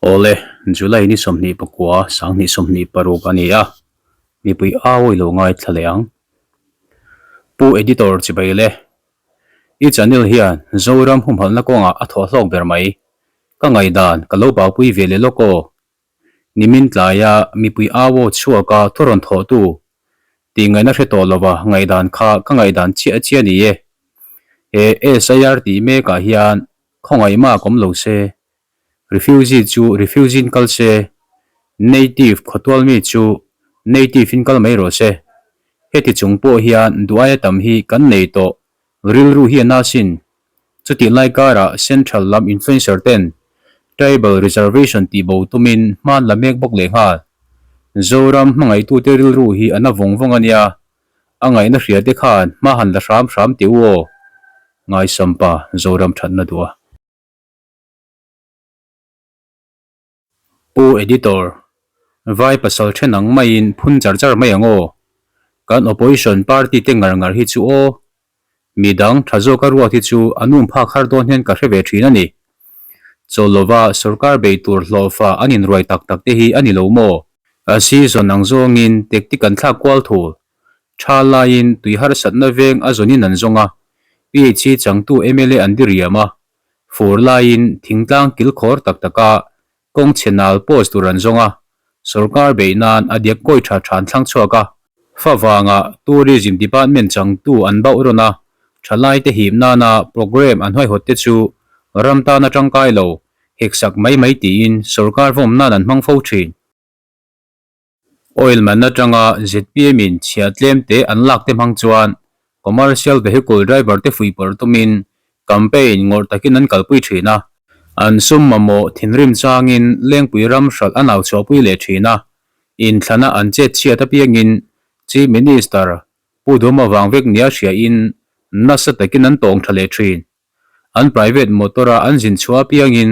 Awle, July ni 29, 2026 a ni a, mipui au i lo ngaithla leh ang. Pu Editor chibai le, i channel hian Zoram humhalhna kawngah a thawh hlawk ber mai. Ka ngaihdan ka lo baupui ve leh lawk aw. Nimin tlaia mipui au aw chhuaka thu rawn thawhtu tih ngaihna hre tawh lova ngaihdan kha ka ngaihdan chiah chiah a ni e. He SIR tih mekah hian khawngaih mak awm lo se, refugee chu refugee in kal se, native khawtual mi chu native in kal mai rawh se. Heti chung pawh hian duh aia tam hi kan nei tawh Rilru hi a na sin. Chutih lai karah Central lam influencer ten Tribal Reservation tih bo tumin hman la mek bawk leh nghal. Zoram hmangaihtute rilru hi a na vawng vawng a nia. A ngaihna hria te khan hma han la hram hram teh u aw. Ngaisampa Zoram thatna duh a. Pu Editor, Vai pasal then ang maiin phun char char mai ang aw. Kan opposition party te ngar ngar hi chu aw. Midang tha zawka ruat hi chu an um phak har dawn hian ka hre ve thin a ni. Chawl lova sorkar bei tur hlawhfa an inruai tak tak te hi a ni lo maw? A season ang zawngin tactic an thlak kual thul. Tha laiin tui harsatna veng a zawnin an zawng a, PHC changtu mla an diriam a, Fur laiin thingtlang kilkhawr tak taka kawng chhe nal post tur an zawng a, sorkar beih nan a diak kawi tha tha an thlang chhuak a. Fa vanga Tourism Department changtu an bauh rawn a, thalaite hip nana programme an huaihawt te chu ram tana tangkai lo, heksak mai mai tiin sorkar vawm nan an hmang fo thin. Oil man atanga zpm in chhia tlem te an lak te hmang chuan commercial vehicle driver te fuihpawrh tumin campaign ngawrh takin an kalpui thin a. An sum mamawh thinrim changin Lengpui ram hralh a nau chhuahpui leh thin a, inthlana an chet chhiat apiangin Chief Minister Pu Duhma vang vek nia hriain nasa takin an tawng tha leh thin. An private motor a an zin chhuah apiangin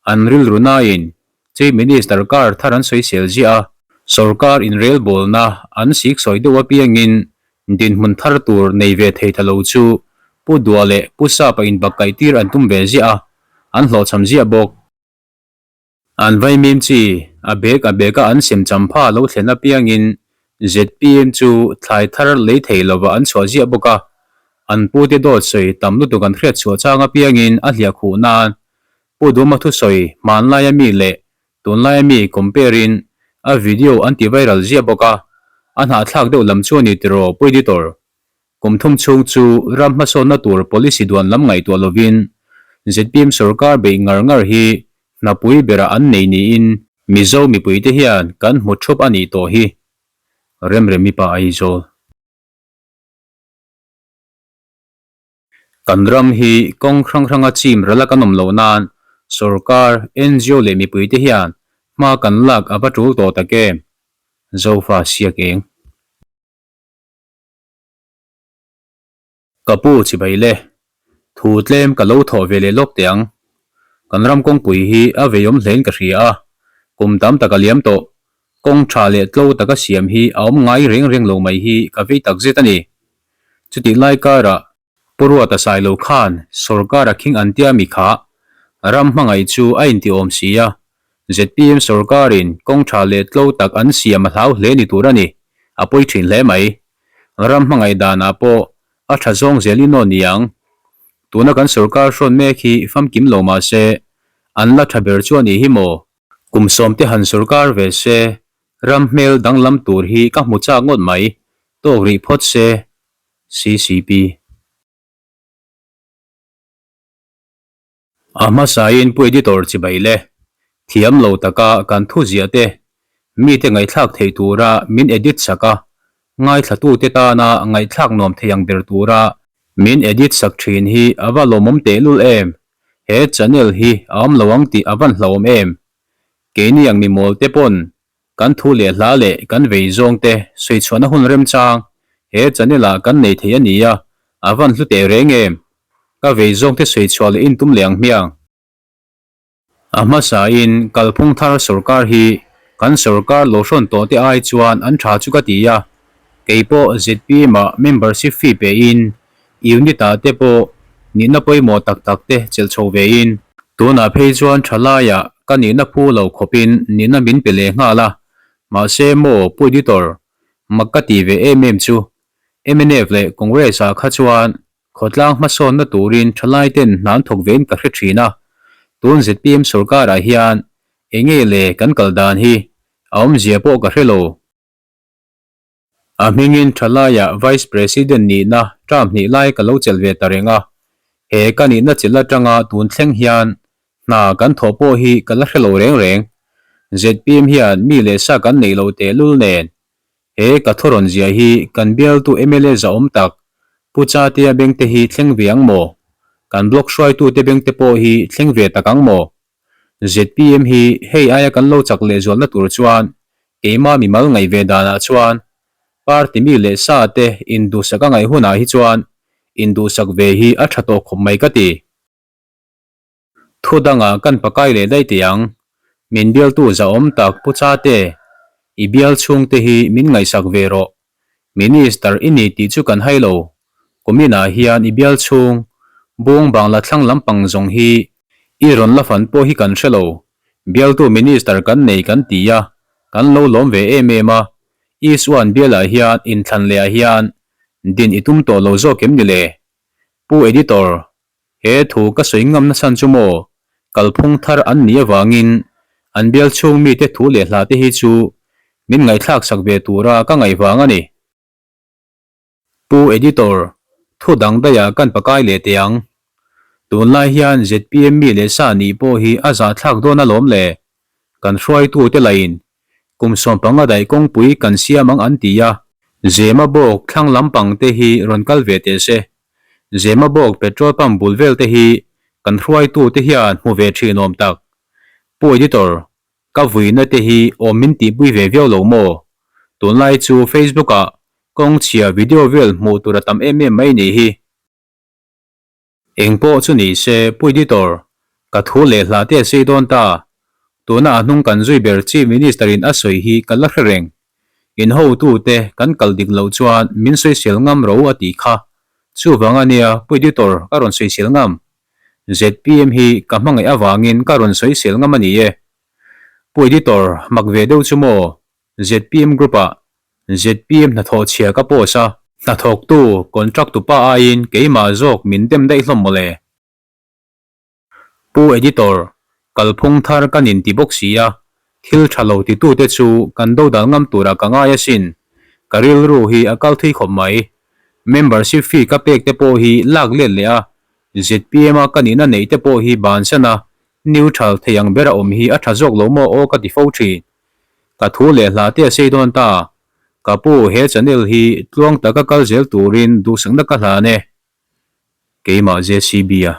an rilru nain Chief Minister car thar an sawi sel ziah a, sorkar inrelbawlna an sik sawi deuh apiangin dinhmun thar tur nei ve thei ta lo chu Pu Dua leh Pu Sapa inbakkaih tir an tum ve ziah a, an hlawhchham ziah bawk. An vaimim chi a bag a bag a an sem champha lo thlen apiangin zpm chu thlai thar lei thei lova an chhuah ziah bawk a, an pute dawt sawi tam lutuk an hriat chhuah chang apiangin a hliah khuh nan Pu Duma thusawi hmanlaia mi leh tunlaia mi compare in a video an ti viral ziah bawk a, a hnahthlak deuh lam chu a ni tiraw Pu Editor? Kum thum chhung chu ram hmasawnna tur policy duan lam ngaihtuah lovin zpm sorkar beih ngar ngar hi hnapui berah an nei niin Mizo mipuite hian kan hmu thup a nih tawh hi. Remremi pa Aizawl. Kan ram hi kawng hrang hranga chim ral a kan awm loh nan sorkar, ngo leh mipuite hian hma kan lak a va tul tawh tak em? Zofa siak eng. Ka pu chibai le, thu tlem ka lo thawh ve leh lawk teh ang. Kan ram kawngpui hi a veiawm hlein ka hria a, kum tam tak a liam tawh. Kawng tha leh tlo taka siam hi a awm ngai reng reng lo mai hi ka vei takzet a ni. Chutih lai karah Pu Ruata Sailo khan sorkar a khing an tia mi kha ram hmangaih chu a inti awm si a, zpm sorkarin kawng tha leh tlo tak an siam a hlau hle ni tur a ni, a pawi thin hle mai. Ram hmangaih danah pawh a tha zawng zel in aw niang. Tuna kan sorkar hrawn mek hi famkim lo mah se an la tha ber chu a nih hi maw? Kum sawmte han sorkar ve se ram hmel danglam tur hi ka hmu chak ngawt mai, tawk rih phawt se. Ccp. A hmasain Pu Editor chibai le, thiam lo taka kan thu ziah te, mite ngaihthlak theih tura min edit sak a, ngaithlatute tana ngaihthlak nuam thei ang ber tura min edit sak thin hi a va lawmawm tehlul em? He channel hi a awm lo ang tih a van hlauhawm em? Keini ang mimawl te pawn Kan thu leh hla leh kan vei zawng te sawi chhuahna hun remchang he channel ah kan nei thei a ni a, a van hlu teh reng em? Ka vei zawng te sawi chhuah leh intum leh ang hmiang. A hmasa in kalphung thar sorkar hi kan sorkar lo hrawn tawh te ai chuan an tha chu ka ti a, kei pawh zpm ah membership fee pe in unit ah te pawh nihna pawimawh tak tak te chelh chho ve in tunah phei chuan thalai ah. ka nihna phu lo khawpin nihna min pe leh nghal a, mahse maw Pu Editor, mak ka ti ve em em chu mnf leh Congress ah kha chuan khawtlang hmasawnna turin thalai ten hna an thawk vein ka hre thin a, tun zpm sorkar ah hian enge le kan kal dan hi a awmzia pawh ka hre lo. A hmingin thalaiah Vice President nihna term hnih lai ka lo chelh ve ta reng a, he ka nihna chelh atanga tun thleng hian hna kan thawh pawh hi ka la hre lo reng reng. Zpm hian mi leh sa kan neih loh tehlul nen he ka thurawn zia hi kan bialtu mla zahawm tak Pu Chatea bengte hi thleng ve ang maw? Kan block hruaitute bengte pawh hi thleng ve tak ang maw? Zpm hi hei aia kan lo chak lehzualna tur chuan keimah mimal ngaih ve danah chuan party mi leh sa te induhsak a ngaih hunah hi chuan induhsak ve hi a tha tawh khawp mai ka ti. Thu dangah kan pakai leh daih teh ang. Min bialtu zahawm tak Pu Chate, i bial chhungte hi min ngaihsak ve rawh. Minister i ni tih chu kan hai lo. Kuminah hian i bial chhung, Bung Bangla thlang lampang zawng hi i rawn la fan pawh hi kan hre lo. Bialtu Minister kan nei kan ti a, kan lo lawm ve em em a. Isuan bialah hian inthlan lehah hian din i tum tawh lo zawk em ni le? Pu Editor, He thu ka sawi ngam nasa chu maw, kalphung thar an nih avangin an bial chhung mite thu leh hla te hi chu min ngaihthlak sak ve tura ka ngaih vang a ni. Pu Editor, thu dang daih ah kan pakai leh teh ang. Tunlai hian zpm mi leh sa nih pawh hi a zahthlak dawn alawm le. Kan hruaitu te lahin kum 15 daih kawngpui kan siam ang an ti a. Zemabawk thlang lampang te hi rawn kal ve teh se. Zemabawk petrol pump bul vel te hi kan hruaitu te hian hmu ve thin awm tak. Pu Editor, ka vuina te hi awm min tihpui ve viau lo maw? Tunlai chu Facebook ah kawng chhia video vel hmuh tur a tam em em mai nih hi. Eng pawh chu ni se, Pu Editor, ka thu leh hla te a sei dawn ta. Tuna a hnung kan zui ber Chief Minister in a sawi hi ka la hre reng. In hotute kan kal dik loh chuan min sawisel ngam ro a tih kha. Chuvang a nia Pu Editor ka rawn sawisel ngam. Zpm hi ka hmangaih avangin ka rawn sawisel ngam a ni e. Pu Editor, mak ve deuh chu maw? Zpm group ah Zpm hnathawh chhia ka post a. Hnathawktu, contract tupa aiin keimah zawk min dem daih hlawm mawle. Pu Editor, kalphung thar kan inti bawk si a, thil tha lo titute chu kan dodal ngam turah ka ngai asin. Ka rilru hi a kal thui khawp mai. Membership fee ka pek te pawh hi lak let leh a, zpm a ka nihna neih te pawh hi bansan a, neutral thei ang bera awm hi a tha zawk lo maw aw ka ti fo thin. Ka thu leh hla te a sei dawn ta. Ka pu he channel hi tluang taka kal zel turin duhsakna ka hlan e. Keimah JCB a.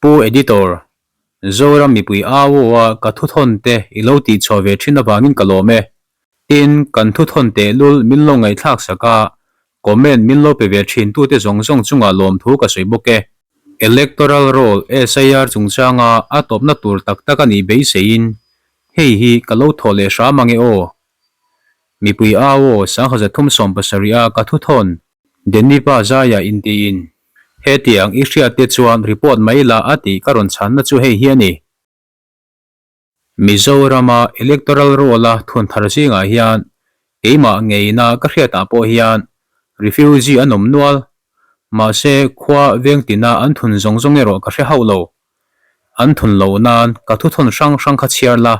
Pu Editor, Zoram mipui au aw a ka thuthawn te i lo tihchhuah ve thin avangin ka lawm e. Tin, kan thuthawn tehlul min lo ngaihthlak sak a, comment min lo pe ve thin tute zawng zawng chungah lawmthu ka sawi bawk e. Electoral Roll SIR chungchanga a tawpna tur tak tak a nih beiseiin hei hi ka lo thawh leh hram ange aw. Mipui au aw 1370 a ka thuthawn Denny pa zaia intiin hetiang i hriat te chuan report mai la a tih ka rawn chhanna chu hei hi a ni. Mizorama Electoral Roll-a thun thar zingah hian keimah ngeina ka hriatah pawh hian refugee an awm nual. Mahse, khua veng tina an thun zawng zawng erawh ka hre hauh lo. An thun loh nan ka thuthawn hrang hrang kha chhiar la,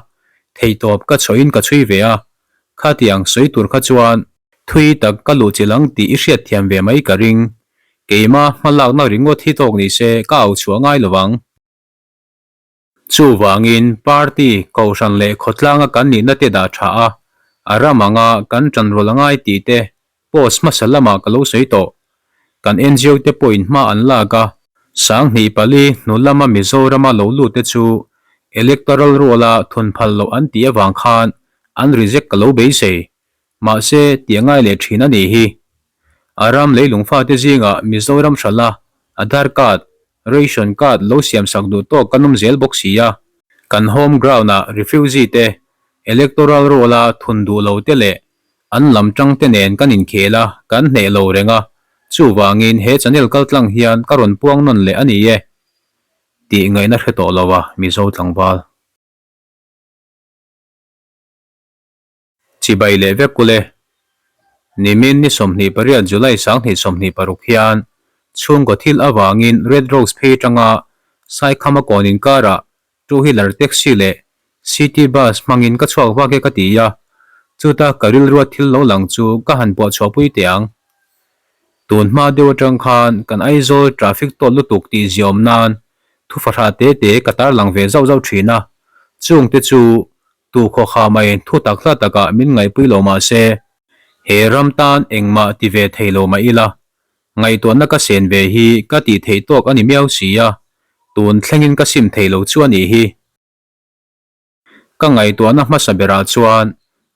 theihtawp ka chhuahin ka chhui ve a, khatiang sawi tur kha chuan thui tak ka luh chilh ang tih i hriatthiam ve mai ka ring. Keimah hmalakna ringawt hi tawk nise ka au chhuah ngai lo vang. Chuvangin, party, kohhran leh khawtlanga kan nihna te dah tha a, a ram anga kan tanrual a ngai tih te post hmasa lamah ka lo sawi tawh. Kan ngo te pawhin hma an lak a, 2004 hnu lama Mizorama lo lut te chu electoral roll-a thun phal loh an tih avang khan an reject ka lo beisei. Mahse, tih a ngai leh thin a nih hi. A ram leilung fate zingah Mizoram hralh a, Aadhaar card, Ration card lo siam sak duh tawk kan awm zel bawk si a. Kan home ground ah refugee te, electoral roll a thun duh lo te leh an lam tang te nen kan inkhel a, kan hneh lo reng a. Chuvangin he channel kaltlang hian ka rawn puang nawn leh a ni e. Tih ngaihna hre tawh lo a Mizo tlangval. Chibai leh vek kule. Nimin ni 28 July 2026 hian chhungkaw thil avangin Red Rose phei atanga Saikhama kawn inkarah two wheeler taxi leh city bus hmangin ka chhuak vak e ka ti a, chuta ka rilrua thil lo lang chu ka han puah chhuahpui teh ang. Tun hma deuh atang khan kan Aizawl traffic tawt lutuk tih ziaawm nan thu fahrah te te ka tarlang ve zauh zauh thin a, chungte chu Tu khawkha mai thu tak hla takah min ngaihpui lo mah se, he ram tan engmah ti ve thei lo mah ila, ngaihtuahna ka sen ve hi ka tih theih tawk a ni miau si a, tun thlengin ka sim thei lo chu a nih hi. Ka ngaihtuahna hmasa berah chuan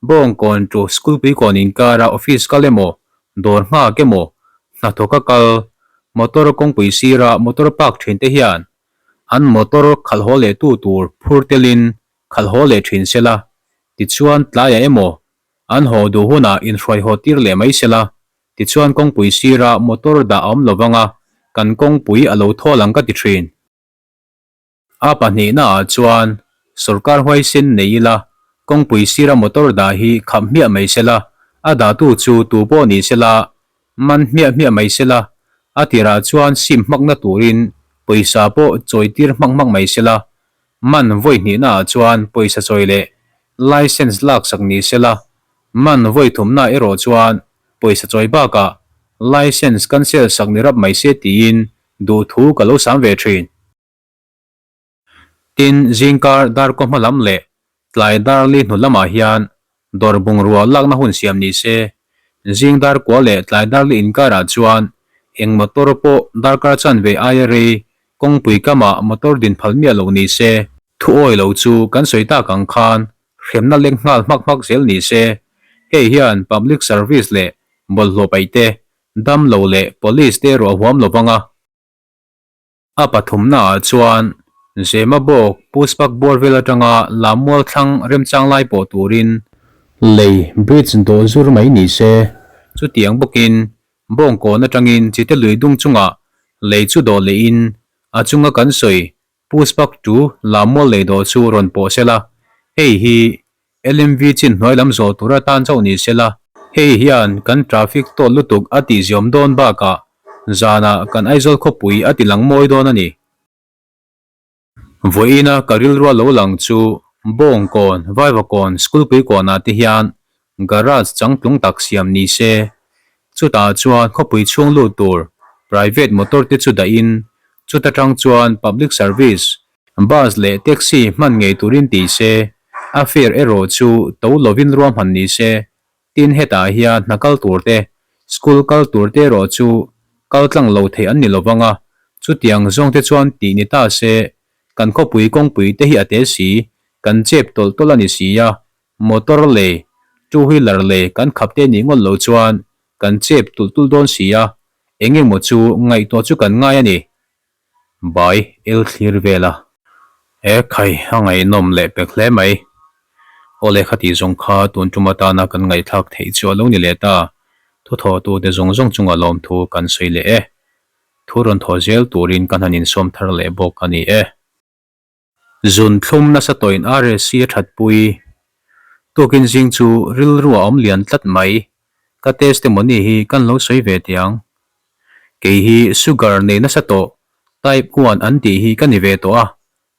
Bawngkawn to Schoolpuikawn inkara office kal emaw, dawr nghak emaw, hnathawka kal, motor kawngpui sira motor park thin te hian an motor khalh haw leh tu tur phur telin khalh haw leh thin sela, tichuan tlaiah emaw an haw duh hunah inhruai haw tir leh mai sela, tichuan kawngpui sira motor dah a awm lo vang a, kan kawngpui a lo thawl ang ka ti thin. A pahnihnaah chuan sawrkar huaisen nei ila kawngpui sira motor dah hi khap hmiah mai sela, a dahtu chu tu pawh ni sela man hmiah hmiah mai sela, a tirah chuan sim hmakna turin pawisa pawh chawi tir hmak hmak mai sela, Man vawi hnihnaah chuan pawisa chawi leh licence laksak ni sela, man vawi thumnaah erawh chuan pawisa chawi bakah licence cancel sak ni rap mai se tiin duhthu ka lo sam ve thin. Tin, zingkar darkaw hma lam leh tlai darli hnu lamah hian Dawr bungrua lakna hun siam ni se, zing dar kua leh tlai darli inkarah chuan eng motor pawh darkar chanve aia rei kawngpui kamah motor din phal miah lo ni se, thu awi lo chu kan sawi tak ang khan hremna lek nghal hmak hmak zel ni se, hei hian public service leh bawlhhlawh paih te, dam lo leh police te erawh a huam lo vang a. A pathumnaah chuan Zemabawk Puspak bawr vel atanga Lammual thlang remchang lai pawh turin lei, bridge, dawh zur mai ni se. Chutiang bawkin Bawngkawn atangin Chite lui dung chungah lei chu dawh lehin a chunga kan sawi Puspak to Lammual lei dawh chu rawn pawh sela, hei hi LMV chin hnuai lam zawh tur atan chauh ni sela, hei hian kan traffic tawt lutuk a tih ziawm dawn bakah zanah kan Aizawl khawpui a ti lang mawi dawn a ni. Vawiina ka rilrua lo lang chu Bawngkawn, Vaivakawn, Schoolpuikawnah te hian garage changtlung tak siam ni se, chutah chuan khawpui chhung lut tur private motor te chu dahin chuta tang chuan public service Bus leh taxi hman ngei turin ti se, a fare erawh chu to lovin ruahman ni se. Tin hetah hian hna kal tur te, school kal tur te erawh chu kal tlang lo theih an ni lovang a, chutiang zawng te chuan tih ni ta se, kan khawpui kawngpui te hi a te si, kan chep tawlh tawlh a ni si a, motor lei, two wheeler lei kan khap te nih ngawt lo chuan kan chep tulh tulh dawn si a, eng emaw chu ngaihtuah chu kan ngai a ni. Bai el thlir vel a. E khai, a ngaihnawm leh pek hle mai. Aw leh khati zawng kha tun tum atana kan ngaihthlak theih chu a lo ni leh ta. Thuthawhtute zawng zawng chunga lawmthu kan sawi leh e. Thu rawn thaw zel turin kan han insawm thar leh bawk a ni e. Zun thlum nasa tawhin RSC a thatpui. Tukin zing chu rilru a awm lian tlat mai. Ka testimony hi kan lo sawi ve teh ang. Kei hi sugar nei nasa tawh type 1 an tih hi ka ni ve tawh a,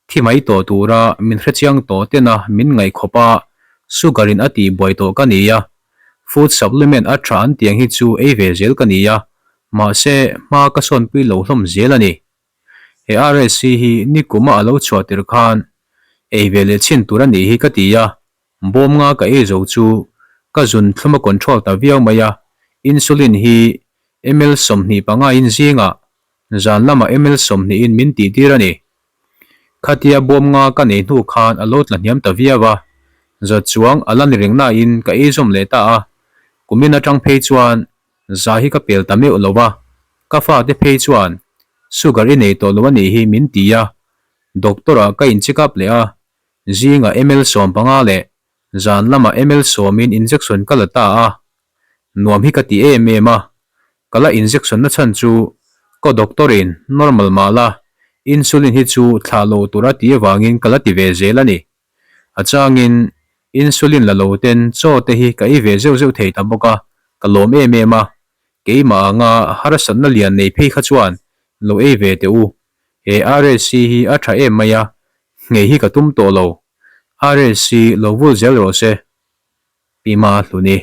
thi mai tawh tura min hrechiang tawh tena min ngaih khawp a sugar in a tih buai tawh ka ni a. Food supplement a tha an tiang hi chu ei ve zel ka ni a, mahse hma ka sawnpui lo hlawm zel a ni. He RSC hi nikuma a lo chhuah tir khan ei ve leh chhin tur a nih hi ka ti a, bawm nga ka ei zo chu ka zun thlum a control ta viau mai a, insulin hi ml 25 in zingah zan lamah ml 20 in min tih tir a ni. Khatia bawm nga ka nei hnu khan a lo tla hniam ta viau a, za chuang a la ni reng nain ka ei zawm leh ta a, kumin atang phei chuan Za hi ka pel ta meuh lo a, ka fate phei chuan sugar i nei tawh lo a nih hi min ti a, doctor ah ka in check up leh a, zingah ml 15 leh zan lamah ml 10 in injection ka la ta a, nuam hi ka ti em em a, ka la injection na chhan chu ka doctor in normal mah la. Insulin hi chu thlah lo tura tih avangin ka la ti ve zel a ni. A changin insulin la lo ten chaw te hi ka ei ve zeuh zeuh thei ta bawk a, ka lawm em em a. Keimah anga harsatna lian nei phei kha chuan lo ei ve teh u. He RSC hi a tha em mai a, nghei hi ka tum tawh lo. RSC lo vul zel rawh se. Pi Ma Hluni.